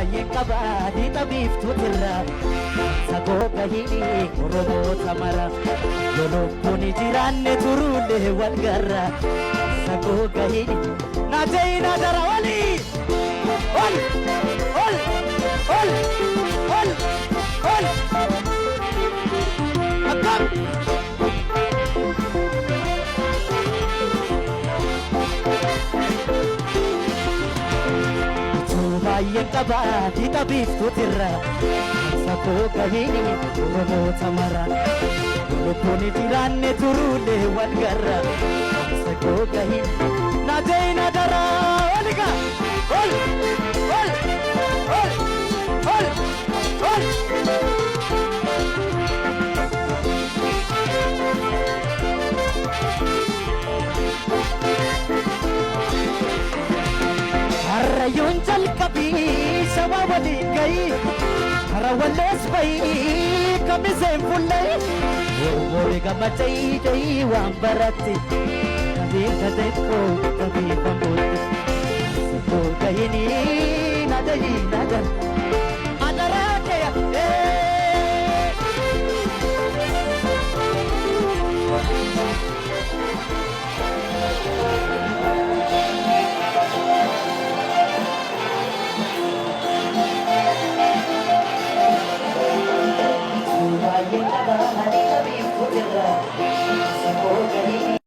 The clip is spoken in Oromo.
Baay'een qabaa lixa biiftuutirra. Sagoo gahini Oromoota mara. Lolobboon jiraanne turuullee wal garra. Sagoo gahini. Naatee naadara olii! Ol! Ol! Ol! Ol! Ol! Akkam! Utuu baay'een qabaa lixa biiftuutirra. Sakoo gahini Oromoota mara. Lubbuun jiraanne turuullee wal garra. Sakoo gahini. Naatee naadara oliga! Ol! Ol! Ol! Ol! Ol! Harrayyuun jalqabii shawaa waliin gahii hara wallees bahii kamiseen fuullee Oromoon gammachee jayii waan baratti kabii kateekoo kabii bambuutti. Sakoo gahini naadayii naadara.